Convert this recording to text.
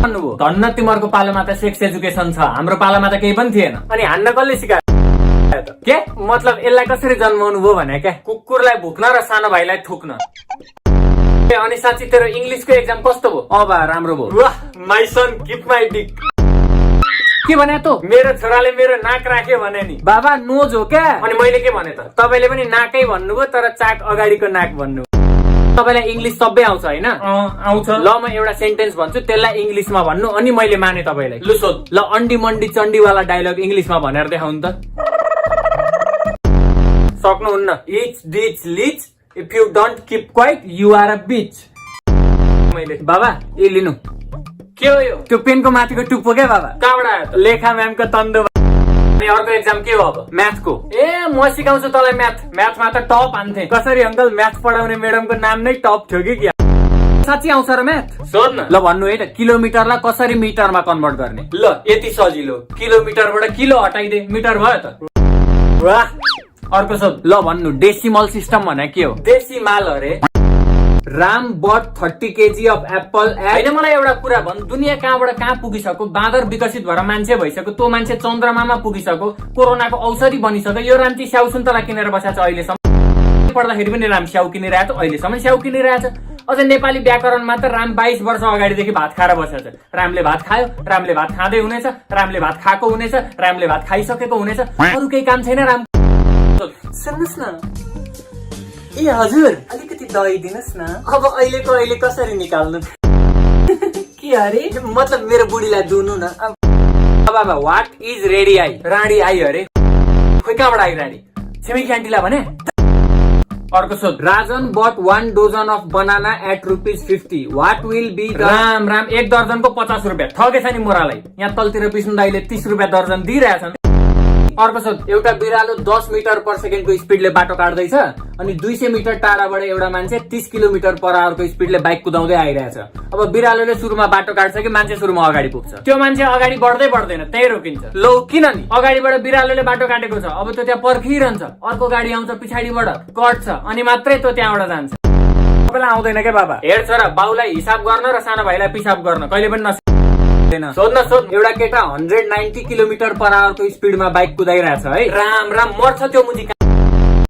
भन्नुभयो धन्न तिमीहरूको पालोमा त सेक्स एजुकेसन छ, हाम्रो पालोमा त केही पनि थिएन। अनि हान्न कसले सिकायो के मतलब यसलाई कसरी जन्माउनु भयो भने क्या कुकुरलाई भुक्न र सानो भाइलाई थुक्न। अनि साँच्ची तेरो इंग्लिशको एक्जाम कस्तो भयो? अब राम्रो भयो। वाह माई सन कीप माई डिक। के भने त मेरो छोराले मेरो नाक राख्यो भने नि बाबा नोज हो क्या। अनि मैले के भने त तपाईले पनि नाकै भन्नुभयो तर चाक अगाडिको नाक भन्नु। तपाईलाई इंग्लिश सबै आउँछ हैन? आउँछ। ल म एउटा सेन्टेन्स भन्छु त्यसलाई इंग्लिशमा भन्नु अनि मैले माने तपाईलाई। लु सोध। ल अन्डी मन्डी चण्डी वाला डायलग इंग्लिशमा भनेर देखाउनु त। सक्नुहुन्न। इच डिच लिच if you don't keep quiet you are a bitch. मैले बाबा ए लिनु। के हो यो? त्यो पेनको माथिको टुप्पो क्या बाबा? कहाँबाट आयो? लेखा म्यामको तन्द। अनि अर्को एक्जाम के हो अब? म्याथको। ए म सिकाउँछु तँलाई म्याथ। म्याथमा त टप हान्थे। कसरी अंकल म्याथ पढाउने म्याडमको नाम नै टप थियो कि क्या? साँच्ची आउँछ र म्याथ? सोध न। ल भन्नु है त किलोमिटरलाई कसरी मिटरमा कन्भर्ट गर्ने? ल यति सजिलो किलोमिटरबाट किलो हटाइदे मिटर भयो त। वाह। अर्को सोध। ल भन्नु डेसिमल सिस्टम भने के हो? डेसिमल अरे Ram but 30 kg of Apple. हैन मलाई एउटा कुरा भन् दुनियाँ कहाँबाट कहाँ पुगिसक्यो? बाँदर विकसित भएर मान्छे भइसक्यो, त्यो मान्छे चन्द्रमामा पुगिसक्यो, कोरोनाको औषधि बनिसक्यो, यो रामची स्याउ सुन्तला किनेर बसेछ अहिलेसम्म। पढ्दाखेरि पनि राम स्याउ किनिरहेछ, अहिलेसम्म स्याउ किनिरहेछ। अझ नेपाली व्याकरणमा त राम 22 वर्ष अगाडिदेखि भात खाएर बसेछ। रामले भात खायो, रामले भात खाँदै हुनेछ, रामले भात खाएको हुनेछ, रामले भात खाइसकेको हुनेछ, अरु केही काम छैन राम। सुन्नुस् न। ए हजुर अलिकति दही दिनुस् न। अब अहिलेको अहिले कसरी निकाल्नु? के अरे मतलब मेरो बुढीलाई दुनु न। बाबा व्हाट इज रेडी आई? राडी आई अरे। खोइ कहाँबाट आई राडी? छिमेकी आन्टीलाई भने। अर्को सोध। Rajan bought 1 dozen of banana at ₹50। What will be? Ram Ram 1 दर्जनको 50 रुपियाँ। ठगेछ नि मोरालाई। यहाँ तलतिर विष्णु दाइले 30 रुपियाँ दर्जन दिइरहेछन्। अर्को सोध। एउटा बिरालो 10 मिटर पर सेकेन्डको स्पिडले बाटो काट्दैछ अनि 200 मिटर टाढाबाट एउटा मान्छे 30 किलोमिटर पर आवरको स्पिडले बाइक कुदाउँदै आइरहेछ। अब बिरालोले सुरुमा बाटो काट्छ कि मान्छे सुरुमा अगाडि पुग्छ? त्यो मान्छे अगाडि बढ्दै बढ्दैन त्यही रोकिन्छ। लो किन नि? अगाडिबाट बिरालोले बाटो काटेको छ, अब त्यो त्यहाँ पर्खिरहन्छ, अर्को गाडी आउँछ पछाडिबाट कट्छ अनि मात्रै त्यो त्यहाँबाट जान्छ। तपाईँलाई आउँदैन क्या बाबा? हेर छोरा बाउलाई हिसाब गर्न र सानो भाइलाई पिसाब गर्न कहिले पनि नसिक। सोध्न सोध। एउटा केटा 190 किलोमिटर पर आवरको स्पिडमा बाइक कुदाइरहेछ है। राम राम मर्छ त्यो मुजी।